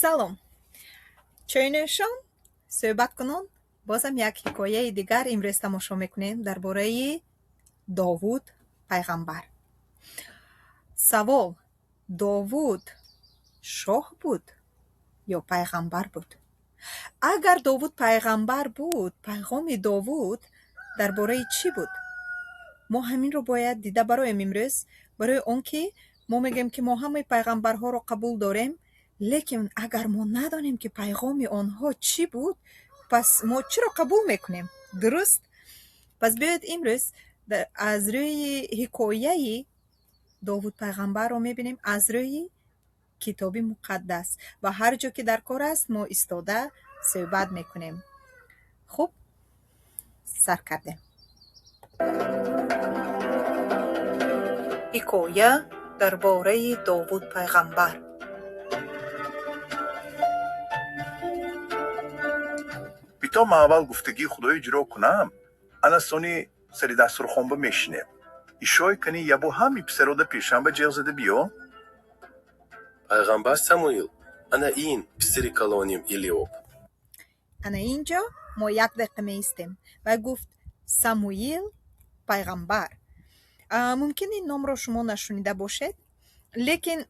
Салом. Чойнӯшон, суҳбаткунон, бозам як ҳикояи дигар имрӯз тамошо мекунем дар бораи Довуд пайғамбар. Савол: Довуд шоҳ буд ё пайғамбар буд? Агар Довуд пайғамбар буд, пайғоми Довуд дар бораи чӣ буд? Мо ҳаминро бояд дида бароем имрӯз, барои он ки мо мегӯем, ки мо ҳамаи пайғамбарҳоро қабул дорем, лекин агар мо надонем, ки пайғоми онҳо чӣ буд, пас мо чиро қабул мекунем? Дуруст? Пас биёед, имрӯз аз рӯи ҳикояи Довуд пайғамбарро мебинем аз рӯи Китоби Муқаддас ва ҳар ҷо ки дар кор аст, мо истода суҳбат мекунем. Хуб, сар кардем. Ҳикоя дар бораи Довуд пайғамбар. Бито ман аввал гуфтагии Худо иҷро кунам, ана сони сари дастурхонба мешинем. Ишой, кани ябу ҳами писарода пешанба ҷеғ зада биё. Пайғамбар Самуил, ана ин писари калоним Илиоб. Ана ин ҷо мо як дақиқа меистем. Вай гуфт: Самуил пайғамбар. Мумкин, ин номро шумо нашунида бошед, лекин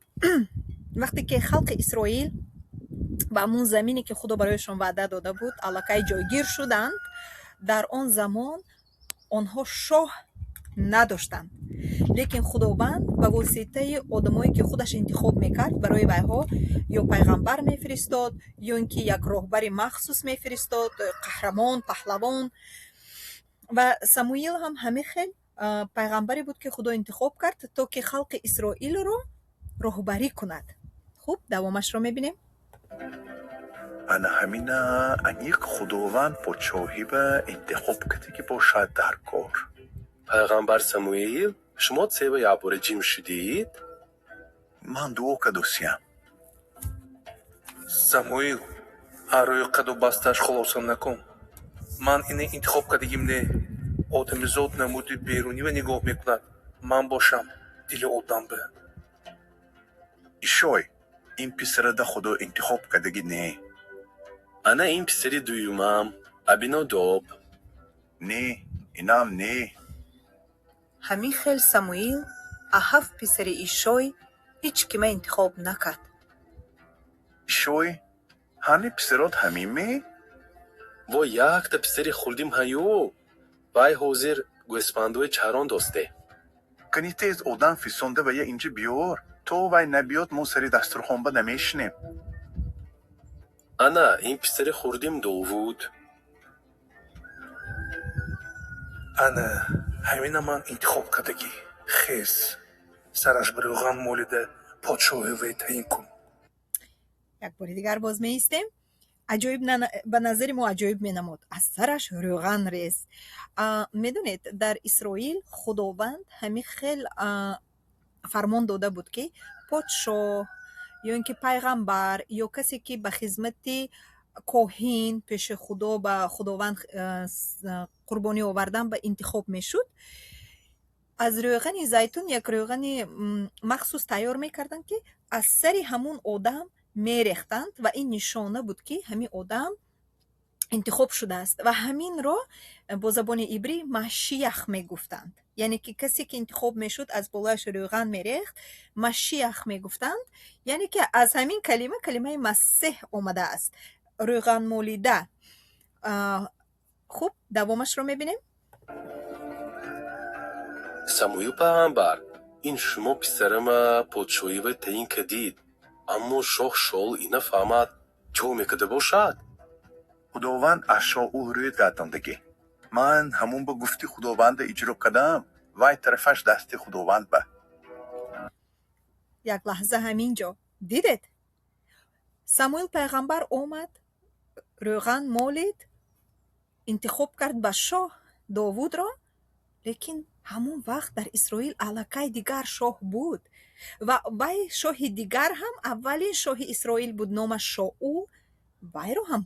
вақте ки халқи Исроил ба ҳамун замине, ки Худо барояшон ваъда дода буд, аллакай ҷойгир шуданд, дар он замон онҳо шоҳ надоштанд, лекин Худованд ба воситаи одамое, ки худаш интихоб мекард, барои вайҳо ё пайғамбар мефиристод, ё ин ки як роҳбари махсус мефиристод, қаҳрамон, паҳлавон. Ва Самуил ҳам ҳамин хел пайғамбаре буд, ки Худо интихоб кард, то ки халқи Исроилро роҳбарӣ кунад. Хуб, давомашро мебинем. Ана ҳамина аниқ Худованд подшоҳиба интихоб карда, ки бошад дар кор. Пайғамбар Самуил, шумо цева якбора ҷим шудед? Ман дуо кадосиям. Самуил, ҳар рӯи қаду бастааш хулоса накун. Ман ина интихоб кардагим не. Одамизод намуди берунива нигоҳ мекунад, ман бошам дили одамба. Ишой, ин писарада Худо интихоб кардагӣ не. Ана ин писари дуюмам Абинодоб. Не, инам не. Ҳамин хел Самуил а ҳафт писари Ишой ҳеҷ кима интихоб накард. Ишой, ҳани писарот ҳамин ме? Во, якта писари хурдим ҳаю, вай ҳозир гӯспандои чарон досте. Кани тез одам фисонда вая инҷа биёр. То вай набиёд, мо сари дастурхонба намешинем. Ана ин писари хурдим Довуд. Ана ҳамина ман интихоб кардагӣ. Хез, сараш ба рӯған молида, подшоҳи вай таъин кун. Як бори дигар боз меистем. Аҷоиб, ба назари мо аҷоиб менамуд: аз сараш рӯған рез. Медонед, дар Исроил Худованд ҳамин хел фармон дода буд, ки подшоҳ ё ин ки пайғамбар ё касе, ки ба хизмати коҳин пеши Худо ба Худованд қурбонӣ овардан ба интихоб мешуд, аз рӯғани зайтун як рӯғани махсус тайёр мекарданд, ки аз сари ҳамун одам мерехтанд, ва ин нишона буд, ки ҳамин одам интихоб шудааст. Ва ҳаминро бо забони ибрӣ машиях мегуфтанд, яъне ки касе, ки интихоб мешуд, аз болояш рӯған мерехт, машиях мегуфтанд. Яъне ки аз ҳамин калима калимаи Масеҳ омадааст, рӯғанмолида. Хуб, давомашро мебинем. Самуил пайғамбар, ин шумо писарама подшоҳива таъин кардид, аммо шоҳ Шоул ина фаҳмад, чӣ мекарда бошад? Худованд аз Шоул рӯй гардондагӣ. Ман ҳамун ба гуфти Худованда иҷро кардам, вай тарафаш дасти Худованд ба. Як лаҳза, ҳамин ҷо дидед, Самуил пайғамбар омад, рӯған молид, интихоб кард ба шоҳ Довудро, лекин ҳамон вақт дар Исроил аллакай дигар шоҳ буд ва вай шоҳи дигар ҳам аввалин шоҳи Исроил буд, номаш Шоул. Вайро ҳам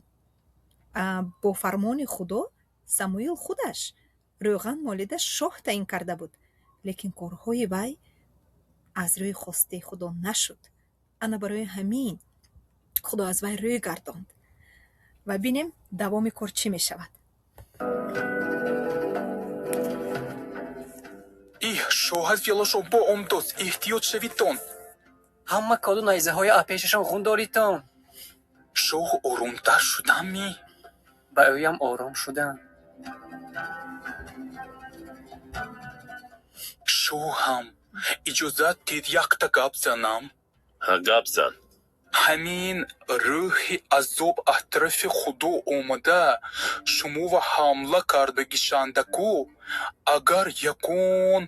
бо фармони Худо Самуил худаш рӯған молида шоҳ таъин карда буд, лекин корҳои вай аз рӯи хостаи Худо нашуд. Ана барои ҳамин Худо аз вай рӯй гардонд. Ва бинем, давоми кор чӣ мешавад. Иҳ, шоҳаз фиёлашо бо омдоз, эҳтиёт шавитон. Ҳама коду найзаҳои апешашон хун доритон. Шоҳ оромтар шудамми? Ба ӯям ором шудам. Шоҳам, иҷозат дед якта гап занам? Ҳа, гап зан. Ҳамин рӯҳи азоб атрофи Худо омада шумова ҳамла карда гишандаку, агар ягон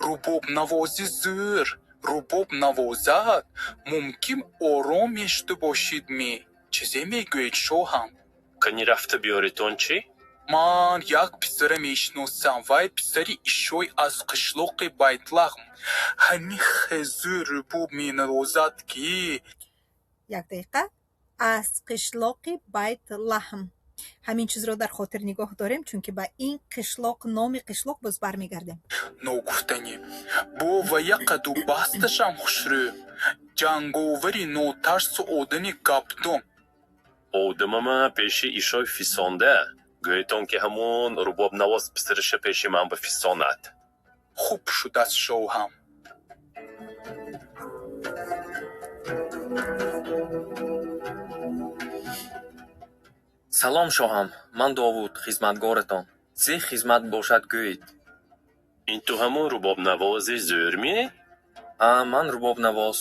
рубобнавози зӯр рубоб навозад, мумкин ором мешуда бошидми? Чизе мегӯед, шоҳам? Кани рафта биёритон чӣ? Ман як писара мешиносам, вай писари Ишой аз қишлоқи Байтлаҳм. Ҳамин хезӯр рубоб менавозад, ки Як дақиқа. Аз қишлоқи Байтлаҳм. Ҳамин чизро дар хотир нигоҳ дорем, чунки ба ин қишлоқ, номи қишлоқ боз бармегардем. Ногуфтанӣ бо вая қаду басташам хушрӯ, ҷанговари нотарсу одами гапдон. Одамама пеши Ишой фисонда, гӯетон, ки ҳамун рубобнавоз писараша пеши ман бифисонад. Хуб шудааст, шоҳам. Салом, шоҳам, ман Довуд, хизматгоратон. Зе хизмат бошад, гӯед. Ин ту ҳамун рубобнавози зӯрмӣ? А, ман рубобнавоз.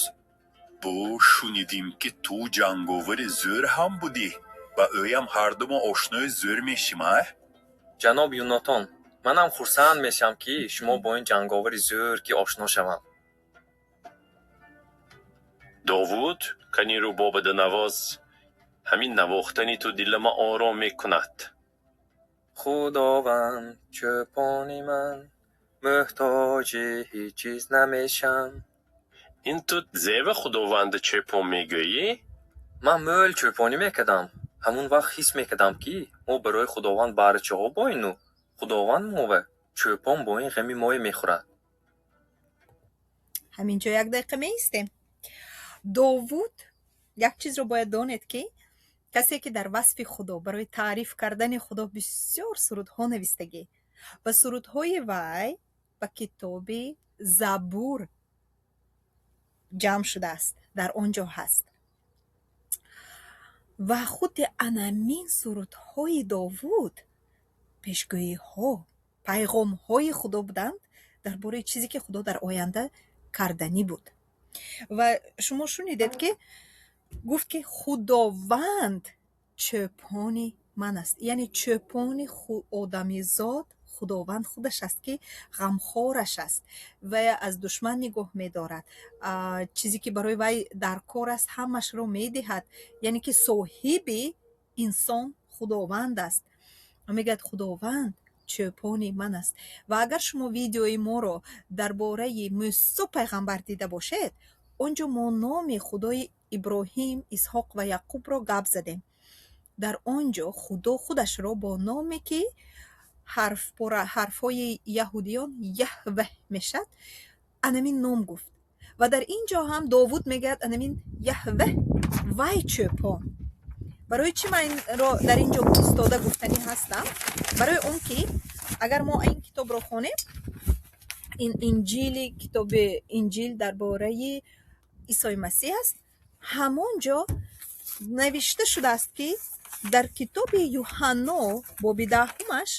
Бо шунидим, ки ту ҷанговари зӯр ҳам будӣ. Ба ӯям ҳардумо ошнои зӯр мешим, а? Ҷаноб Юнотон, манам хурсанд мешавам, ки шумо бо ин ҷанговари зӯр ки ошно шавам. Довуд, кани рубобада навоз. Ҳамин навохтани ту дилама ором мекунад. Худованд чӯпони ман, муҳтоҷи ҳеҷ чиз намешам. Ин ту зева Худованда чӯпон мегӯӣ? Ман мӯл чӯпонӣ мекардам. Ҳамун вақт ҳис мекардам, ки мо барои Худованд баҳрачаҳо боину Худованд мова чӯпон бо ин ғами мое мехӯрад. Ҳамин ҷо як дақиқа меистем. Довуд, як чизро бояд донед, ки касе ки дар васфи Худо, барои таъриф кардани Худо бисёр сурудҳо навистагӣ ва сурудҳои вай ба китоби Забур ҷамъ шудааст, дар он ҷо ҳаст. Ва худи анамин сурудҳои Довуд пешгӯиҳо, пайғомҳои Худо буданд дар бораи чизе, ки Худо дар оянда карданӣ буд. Ва шумо шунидед, ки гуфт, ки Худованд чӯпони ман аст, яъне чӯпони одамизод Худованд худаш аст, ки ғамхораш аст ва аз душман нигоҳ медорад, чизе ки барои вай дар кор аст, ҳамашро медиҳад, яъне ки соҳиби инсон Худованд аст. Мегӯяд, Худованд чӯпони ман аст. Ва агар шумо видеои моро дар бораи Мусо пайғамбар дида бошед, он ҷо мо номи Худои Иброҳим, Исҳоқ ва Яқубро гап задем. Дар он ҷо Худо худашро бо номе, ки ҳарфҳои яҳудиён Яҳве мешавад, анамин ном гуфт. Ва дар ин ҷо ҳам Довуд мегӯяд, анамин Яҳве вай чӯпон. Барои чӣ ман инро дар ин ҷо истода гуфтанӣ ҳастам? Барои он ки агар мо ин китобро хонем, ин инҷили, китоби Инҷил дар бораи Исои Масеҳ аст, ҳамон ҷо навишта шудааст, ки дар китоби Юҳанно, боби 10-умаш,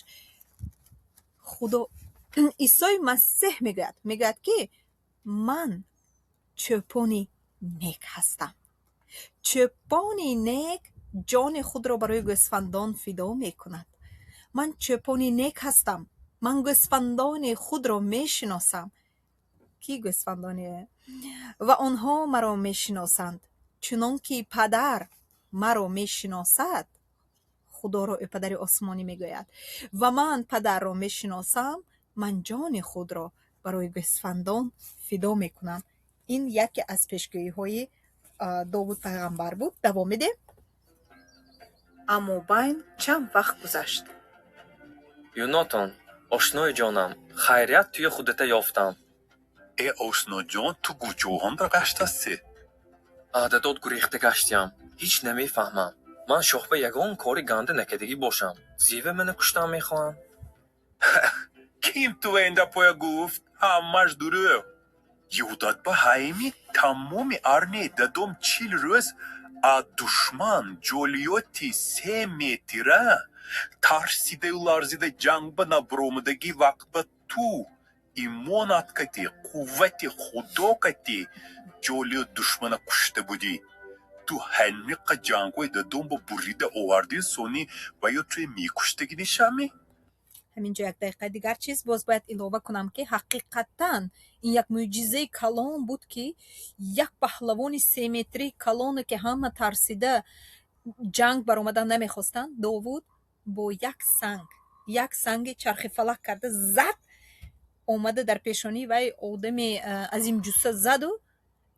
Худо Исои Масеҳ мегӯяд, ки ман чӯпони нек ҳастам, чӯпони нек ҷони худро барои гӯсфандон фидо мекунад. Ман чӯпони нек ҳастам, ман гӯсфандони худро мешиносам, ки гӯсфандони ва онҳо маро мешиносанд, чунон ки падар маро мешиносад. Худоро ӯ падари осмонӣ мегӯяд. Ва ман падарро мешиносам, ман ҷони худро барои гӯсфандон фидо мекунам. Ин яке аз пешгӯиҳои Довуд пайғамбар буд. Давом медиҳем. Аммо байн чанд вақт гузашт. Юнотон, ошнои ҷонам, хайрият туи худата ёфтам. Э, ошноҷон, ту куҷоҳонда гаштасӣ? Ададот гурехта гаштиям. Ҳеҷ намефаҳмам. Ман шоҳба ягон кори ганда накардагӣ бошам. Зева мана куштан мехоҳанд? Ким тува ин гапоя гуфт? Ҳамаш дурӯғ. Ёдат ба ҳайми тамоми армияи дадом 40 рӯз а душман Ҷолиёти 3 метра тарсидаю ларзида ҷанг ба набаромадагӣ вақт ба ту имонат кати, қуввати Худо кати Ҷолиёт душмана кушта будӣ. Ту ҳамиқа ҷангҳои дадомба бурида овардӣ, сони ва ё туе мекуштагӣ нишами? Ҳамин ҷо як дақиқа дигар чиз боз бояд илова кунам, ки ҳақиқатан ин як мӯъҷизаи калон буд, ки як паҳлавони 3 метрии калоне, ки ҳама тарсида ҷанг баромадан намехостанд, Довуд бо як санг, як санги чархи фалак карда зад, омада дар пешонии вай одами азимҷусса заду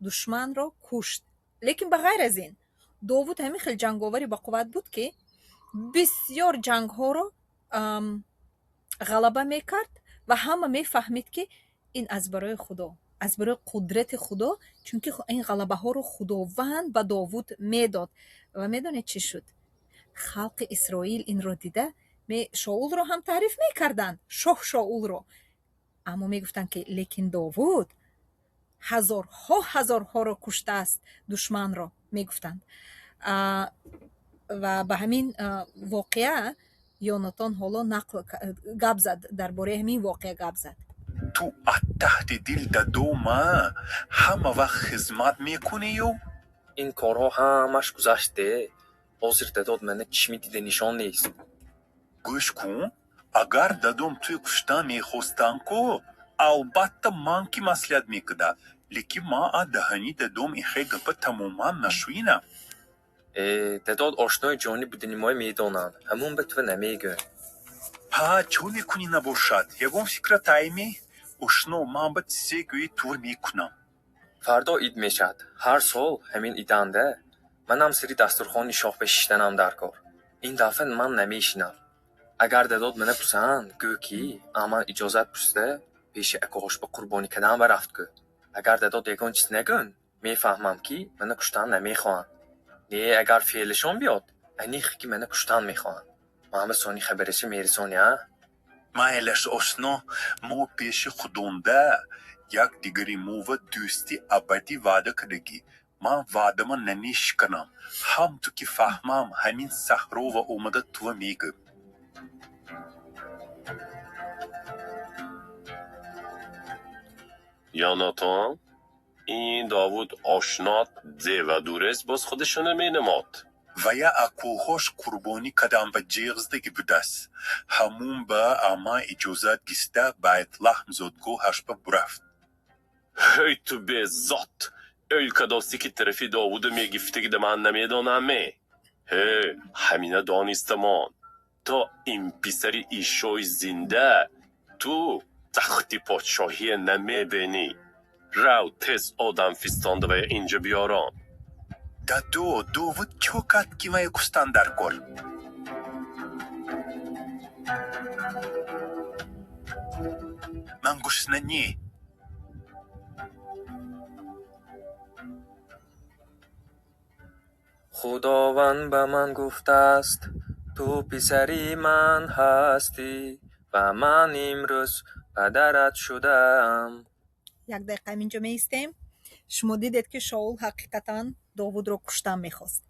душманро кушт. Лекин ба ғайр аз ин, Довуд ҳамин хел ҷанговари бақувват буд, ки бисёр ҷангҳоро ғалаба мекард ва ҳама мефаҳмид, ки ин аз барои Худо, аз барои қудрати Худо, чунки ин ғалабаҳоро Худованд ба Довуд медод. Ва медонед, чӣ шуд? Халқи Исроил инро дида, Шоулро ҳам таъриф мекарданд, шоҳ Шоулро, аммо мегуфтанд, ки лекин Довуд ҳазорҳо ҳазорҳоро куштааст душманро, мегуфтанд. Ва ба ҳамин воқеа Ёнатон ҳоло нақл гап зад, дар бораи ҳамин воқеа гап зад. Ту аз таҳти дил дадома ҳама вақт хизмат мекунию? Ин корҳо ҳамаш гузашт де. Ҳозир дадод мана чишми дида нишон нест. Гӯш кун, агар дадом туи куштан мехостанд ку, албатта ман ки маслиҳат мекарда, лекин ман аз даҳани дадом ин хел гапа тамоман нашунидам. Э, дадод ошнои ҷонӣ будани моя медонанд. Ҳамун ба тува намегӯянд. Ҳа, чӣ мекунӣ набошад? Ягон фикрат ҳайми? Ошно, ман ба чизе гӯӣ, тур мекунам. Фардо ид мешавад. Ҳар сол ҳамин иданда манам сари дастурхони шоҳ ба шиштанам дар кор. Ин дафъа ман намешинам. Агар дадод мана пурсанд, гӯ, ки аман иҷозат пурсида пеши акоҳош ба қурбонӣ кардан барафт, гӯ. Агар дадод ягон чиз нагӯн, мефаҳмам, ки мана куштан намехоҳанд. Не, агар феълашон биёд, аниқ ки мана куштан мехоҳанд. Ман ба сони хабараша мерасонӣ, а? Майлаш, ошно, мо пеши Худонда як дигари мова дӯсти абадӣ ваъда кардагӣ. Ман ваъдама намешиканам. Ҳам ту ки фаҳмам, ҳамин саҳрова омада тува мегӯм. Ёнатон, ин Довуд ошнот зева дурест боз худашона менамод. Вая акоҳош қурбонӣ кадан ба ҷиғ задагӣ будааст. Ҳамун ба ама иҷозат гиста Байтлаҳм зодгоҳаш ба бурафт. Ҳей, ту безот! Ӯл кадости, ки тарафи Довуда мегифтагида ман намедонам-ме? Ҳе, ҳамина донистамон. То ин писари Ишои зинда, ту тахти подшоҳие намебинӣ. Рав, тез одам фистонда вая инҷа биёрон. Дадо, Довуд чо кард, ки вая куштан дар кор? Ман гушна не. Худованд ба ман гуфтааст: «Ту писари ман ҳастӣ ва ман имрӯз падарат шудаам». Як дақиқа ҳаминҷо меистем. Шумо дидед, ки Шоул ҳақиқатан Довудро куштан мехост.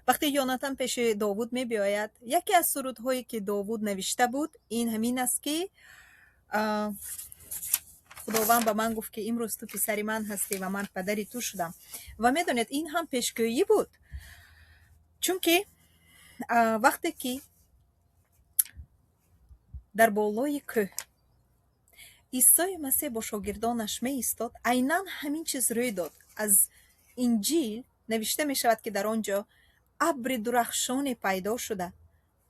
Вақте Ёнатан пеши Довуд мебиёяд, яке аз сурудҳое, ки Довуд навишта буд, ин ҳамин аст, ки Худованд ба ман гуфт, ки имрӯз ту писари ман ҳастӣ ва ман падари ту шудам. Ва медонед, ин ҳам пешгӯӣ буд, чунки вақте ки дар болои кӯҳ Исои Масеҳ бо шогирдонаш меистод, айнан ҳамин чиз рӯй дод. Аз Инҷил навишта мешавад, ки дар он ҷо абри дурахшоне пайдо шуда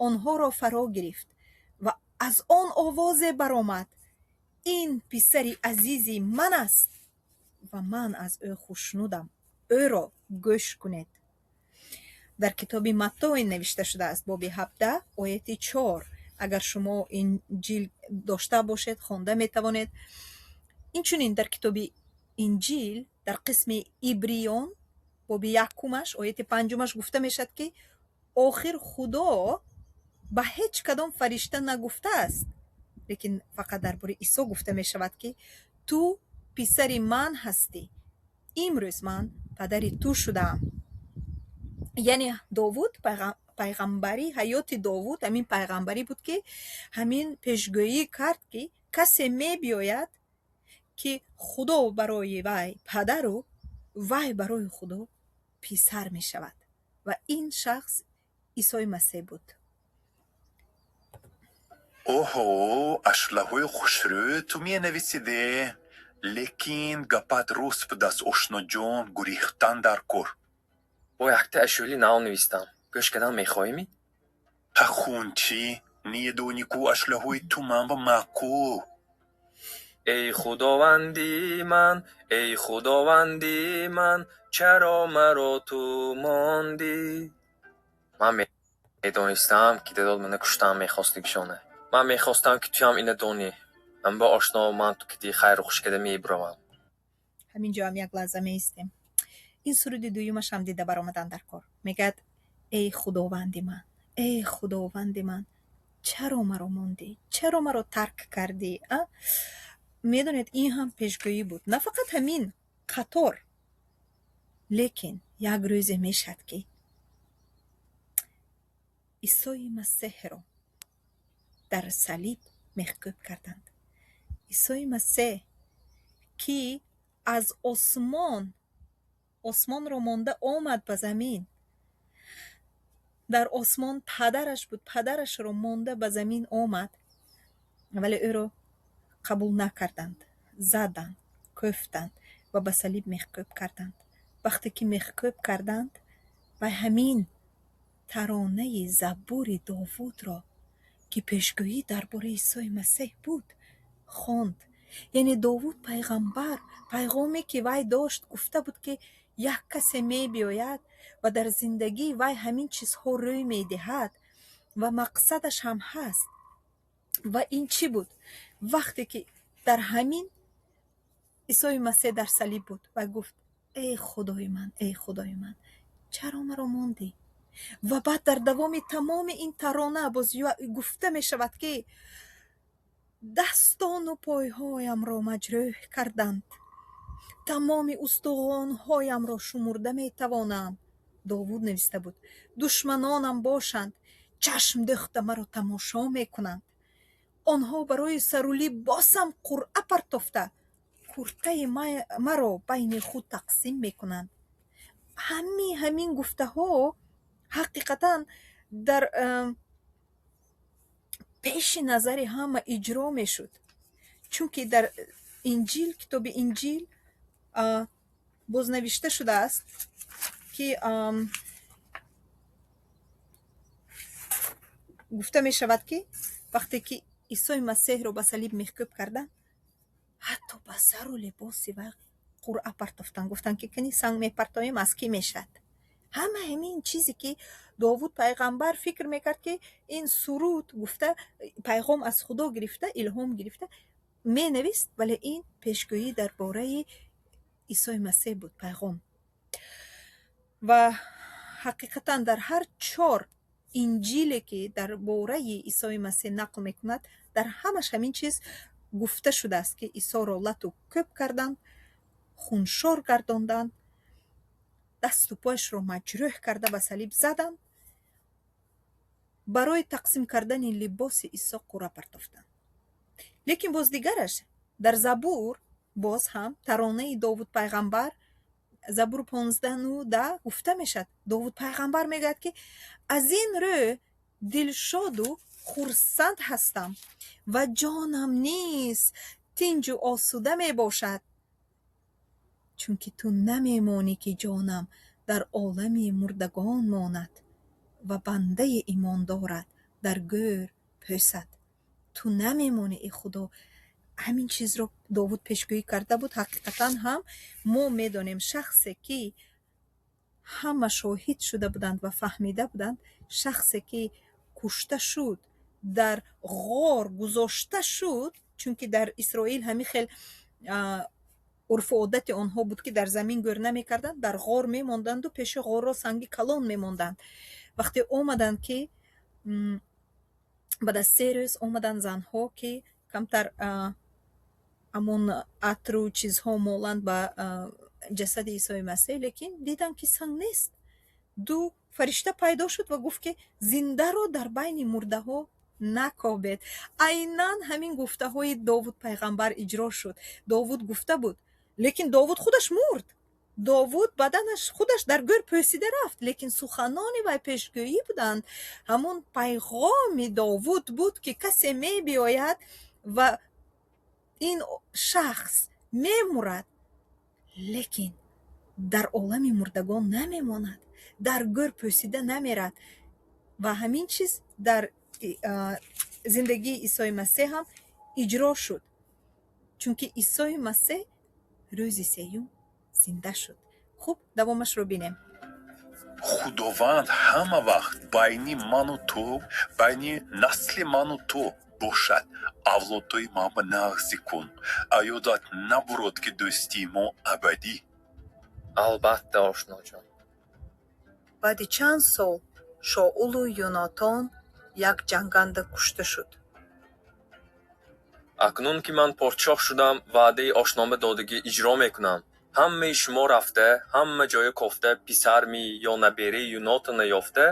онҳоро фаро гирифт ва аз он овозе баромад: «Ин писари азизи ман аст ва ман аз ӯ хушнудам, ӯро гӯш кунед». Дар китоби Матто ин навишта шудааст, боби 17, ояти 4. Агар шумо Инҷил дошта бошед, хонда метавонед. Инчунин дар китоби Инҷил, дар қисми Ибриён. Боби якумаш, ояти панҷумаш гуфта мешавад, ки охир Худо ба ҳеҷ кадом фаришта нагуфтааст, лекин фақат дар бораи Исо гуфта мешавад, ки ту писари ман ҳастӣ, имрӯз ман падари ту шудаам. Яъне Довуд пайғамбарӣ, ҳаёти Довуд ҳамин пайғамбарӣ буд, ки ҳамин пешгӯӣ кард, ки касе мебиёяд, ки Худо барои вай падару вай барои Худо писар мешавад. Ва ин шахс Исои Масеҳ буд. Оҳо, ашӯлаҳои хушрӯ ту менависиде, лекин гапат рост будаст, ошноҷон, гурехтан дар кор. Бо якта ашӯли нав навистам, гӯш кардан мехоҳӣ? Ҳа, хунчӣ, недонӣ ку ашӯлаҳои ту манба маъқул. Эй Худованди ман, эй Худованди ман, чаро маро ту мондӣ? Ман медонистам, ки дадот мана куштан мехостагишона. Ман мехостам, ки туям ина донӣ. Амбо, ошно, ман ту кити хайру хуш када мебуравам. Ҳамин ҷоам як лаҳза меистем. Ин суруди дуюмашам дида баромадан дар кор. Мегӯяд: эй Худованди ман, эй Худованди ман, чаро маро мондӣ, чаро маро тарк кардӣ? А медонед, ин ҳам пешгӯӣ буд. На фақат ҳамин қатор, лекин як рӯзе мешавад, ки Исои Масеҳро дар салиб мехкӯб карданд. Исои Масеҳ, ки аз осмон, осмонро монда омад ба замин, дар осмон падараш буд, падарашро монда ба замин омад, вале ӯро қабул накарданд, заданд, кӯфтанд ва ба салиб мехкӯб карданд. Вақте ки мехкӯб карданд, вай ҳамин таронаи Забури Довудро, ки пешгӯӣ дар бораи Исои Масеҳ буд, хонд. Яъне Довуд пайғамбар пайғоме, ки вай дошт, гуфта буд, ки як касе мебиёяд ва дар зиндагии вай ҳамин чизҳо рӯй медиҳад ва мақсадаш ҳам ҳаст. Ва ин чӣ буд? Вақте ки дар ҳамин Исои Масеҳ дар салиб буд ва гуфт: эй Худои ман, эй Худои ман, чаро маро мондӣ? Ва баъд дар давоми тамоми ин тарона боз гуфта мешавад, ки дастону пойҳоямро маҷрӯҳ карданд, тамоми устухонҳоямро шумурда метавонам. Довуд нависта буд: душманонам бошанд, чашм дӯхта маро тамошо мекунанд. Онҳо барои сару либосам қуръа партофта, куртаи маро байни худ тақсим мекунанд. Ҳамин гуфтаҳо ҳақиқатан дар пеши назари ҳама иҷро мешуд, чунки дар Инҷил, китоби Инҷил боз навишта шудааст, ки гуфта мешавад, ки вақте ки Исои Масеҳро ба салиб мехкӯб карданд, ҳатто ба сару либоси вай қуръа партофтанд, гуфтанд, ки кани санг мепартоем, аз кӣ мешавад? Ҳама ҳамин чизе, ки Довуд пайғамбар фикр мекард, ки ин суруд гуфта пайғом аз Худо гирифта, илҳом гирифта менавист, вале ин пешгӯӣ дар бораи Исои Масеҳ буд пайғом. Ва ҳақиқатан дар ҳар чор инҷиле, ки дар бораи Исои Масеҳ нақл мекунад, дар ҳамаш ҳамин чиз гуфта шудааст, ки Исоро лату кӯб карданд, хуншор гардонданд, дасту пояшро маҷрӯҳ карда ба салиб заданд, барои тақсим кардани либоси Исо қуръа партофтанд. Лекин боз дигараш дар Забур, боз ҳам таронаи Довуд пайғамбар, Забур 15:9 гуфта мешавад. Довуд пайғамбар мегӯяд, ки аз ин рӯ дилшоду хурсанд ҳастам ва ҷонам низ тинҷу осуда мебошад, чунки ту намемонӣ, ки ҷонам дар олами мурдагон монад ва бандаи имон дорад дар гӯр пӯсад. Ту намемонӣ, эй Худо. Ҳамин чизро Довуд пешгӯӣ карда буд. Ҳақиқатан ҳам мо медонем, шахсе, ки ҳама шоҳид шуда буданд ва фаҳмида буданд, шахсе, ки кушта шуд, дар ғор гузошта шуд, чунки дар Исроил ҳамин хел. Урфу одати онҳо буд, ки дар замин гӯр намекарданд, дар ғор мемонданду пеши ғорро санги калон мемонданд. Вақте омаданд, ки баъд аз 3 рӯз омаданд занҳо, ки камтар ҳамон атру чизҳо моланд ба ҷасади Исои Масеҳ, лекин диданд, ки санг нест. Ду фаришта пайдо шуд ва гуфт, ки зиндаро дар байни мурдаҳо накобед. Айнан ҳамин гуфтаҳои Довуд пайғамбар иҷро шуд. Довуд гуфта буд, лекин Довуд худаш мурд. Довуд баданаш худаш дар гӯр пӯсида рафт, лекин суханони вай пешгӯӣ буданд. Ҳамон пайғоми Довуд буд, ки касе мебиёяд ва ин шахс мемурад, лекин дар олами мурдагон намемонад, дар гӯр пӯсида намерад. Ва ҳамин чиз дар зиндагии Исои Масеҳ ҳам иҷро шуд, чунки Исои Масеҳ рӯзи сеюм зинда шуд. Хуб, давомашро бинем. Худованд ҳама вақт байни ману ту, байни насли ману ту бошад. Авлодҳои ман ба нағзӣ кун. Аёдат набурод, ки дӯстии мо абадӣ. Албатта, ошноҷон. Баъди чанд сол Шоулу Юнотон як ҷанганда кушта шуд. Акнун ки ман подшоҳ шудам, ваъдаи ошнома додагӣ иҷро мекунам. Ҳамаи шумо рафта, ҳама ҷоя кофта, писарми ё набераи Юнотана ёфта,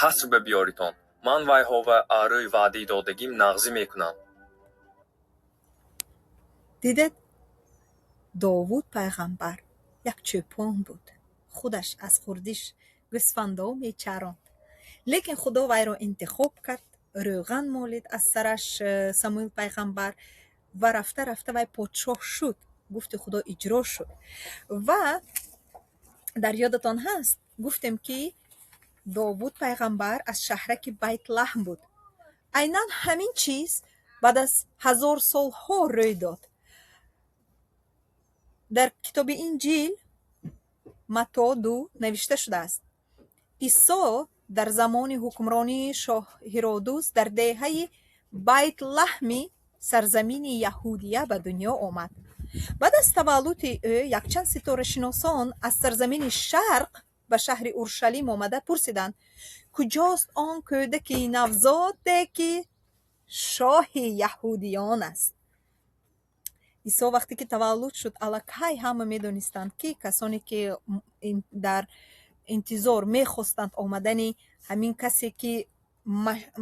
қаср ба биёритон. Ман вайҳова арӯй ваъдаи додагим нағзӣ мекунам. Дидед, Довуд пайғамбар як чӯпон буд, худаш аз хурдиш гӯсфандо мечаронд, лекин Худо вайро интихоб кард, рӯған молид аз сараш Самуил пайғамбар ва рафта рафта вай подшоҳ шуд. Гуфти Худо иҷро шуд. Ва дар ёдатон ҳаст, гуфтем, ки Довуд пайғамбар аз шаҳраки Байтлаҳм буд. Айнан ҳамин чиз баъд аз ҳазор солҳо рӯй дод. Дар китоби Инҷил Матто 2 навишта шудааст: Исо дар замони ҳукмронии шоҳ Ҳиродус дар деҳаи Байтлаҳми сарзамини Яҳудия ба дунё омад. Баъд аз таваллуди ӯ якчанд ситорашиносон аз сарзамини Шарқ ба шаҳри Уршалим омада пурсиданд: «Куҷост он кӯдаки навзоде, ки шоҳи яҳудиён аст?» Исо вақте ки таваллуд шуд, аллакай ҳама медонистанд, ки касоне ки дар интизор мехостанд омадани ҳамин касе, ки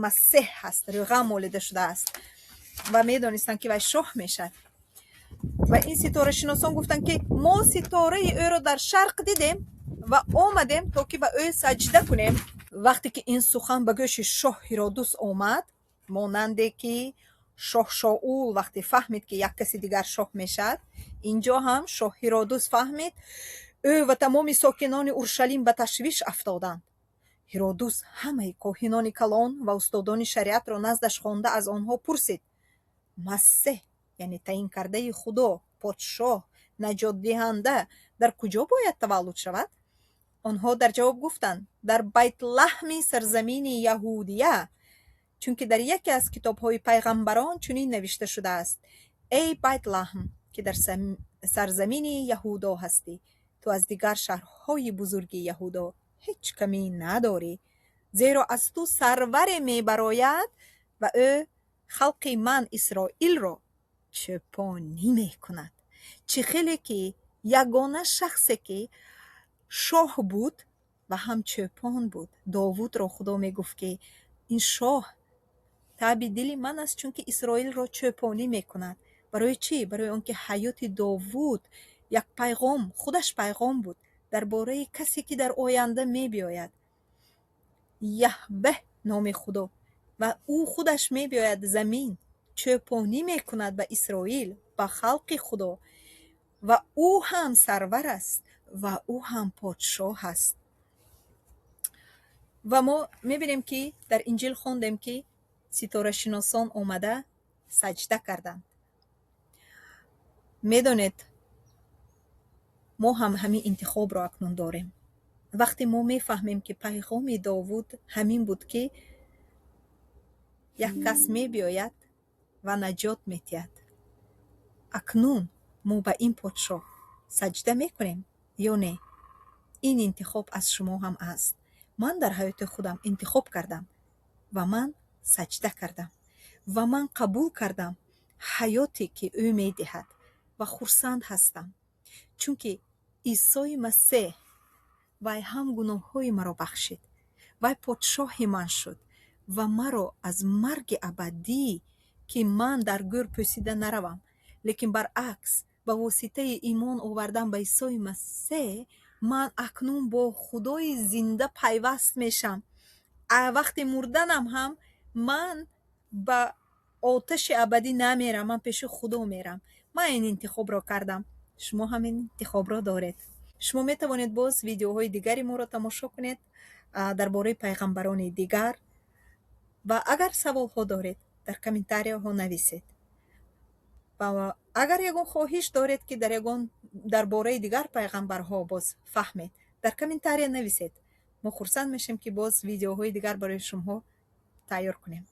Масеҳ ҳаст, рӯған молида шудааст, ва медонистанд, ки вай шоҳ мешавад. Ва ин ситорашиносон гуфтанд, ки мо ситораи ӯро дар шарқ дидем ва омадем, то ки ба ӯ саҷда кунем. Вақте ки ин сухан ба гӯши шоҳ Ҳиродус омад, монанде ки шоҳ Шоул вақте фаҳмид, ки як каси дигар шоҳ мешавад, инҷо ҳам шоҳ Ҳиродус фаҳмид. Ӯ ва тамоми сокинони Уршалим ба ташвиш афтоданд. Ҳиродус ҳамаи коҳинони калон ва устодони шариатро наздаш хонда, аз онҳо пурсид: Масеҳ, яъне таъин кардаи Худо, подшоҳ, наҷотдиҳанда дар куҷо бояд таваллуд шавад? Онҳо дар ҷавоб гуфтанд: «Дар Байтлаҳми сарзамини Яҳудия, чунки дар яке аз китобҳои пайғамбарон чунин навишта шудааст: Эй Байтлаҳм, ки дар сарзамини Яҳудо ҳастӣ, ту аз дигар шаҳрҳои бузурги Яҳудо ҳеҷ камӣ надорӣ, зеро аз ту сарваре мебарояд ва ӯ халқи ман Исроилро чӯпонӣ мекунад». Чӣ хеле ки ягона шахсе, ки шоҳ буд ва ҳам чӯпон буд, Довудро Худо мегуфт, ки ин шоҳ таби дили ман аст, чунки Исроилро чӯпонӣ мекунад. Барои чӣ? Барои он ки ҳаёти Довуд як пайғом, худаш пайғом буд дар бораи касе, ки дар оянда мебиёяд. Яҳве номи Худо, ва ӯ худаш мебиёяд замин, чӯпонӣ мекунад ба Исроил, ба халқи Худо, ва ӯ ҳам сарвар аст ва ӯ ҳам подшоҳ аст. Ва мо мебинем, ки дар Инҷил хондем, ки ситорашиносон омада саҷда карданд. Медонед, мо ҳам ҳамин интихобро акнун дорем. Вақте мо мефаҳмем, ки пайғоми Довуд ҳамин буд, ки як кас мебиёяд ва наҷот медиҳад, акнун мо ба ин подшоҳ Саҷда мекунем ё не? Ин интихоб аз шумо ҳам аст. Ман дар ҳаёти худам интихоб кардам ва ман саҷда кардам ва ман қабул кардам ҳаёте, ки ӯ медиҳад, ва хурсанд ҳастам, чунки Исои Масеҳ вай ҳам гуноҳҳои маро бахшид, вай подшоҳи ман шуд ва маро аз марги абадӣ, ки ман дар гӯр пӯсида наравам, лекин баръакс, ба воситаи имон овардан ба Исои Масеҳ ман акнун бо Худои зинда пайваст мешам. Вақти мурданам ҳам ман ба оташи абадӣ намерам, ман пеши Худо мерам. Ман ин интихобро кардам, шумо ҳам ин интихобро доред. Шумо метавонед боз видеоҳои дигари моро тамошо кунед дар бораи пайғамбарони дигар ва агар саволҳо доред, дар комментарияҳо нависед ва агар ягон хоҳиш доред, ки дар ягон дар бораи дигар пайғамбарҳо боз фаҳмед, дар комментария нависед. Мо хурсанд мешем, ки боз видеоҳои дигар барои шумо тайёр кунем.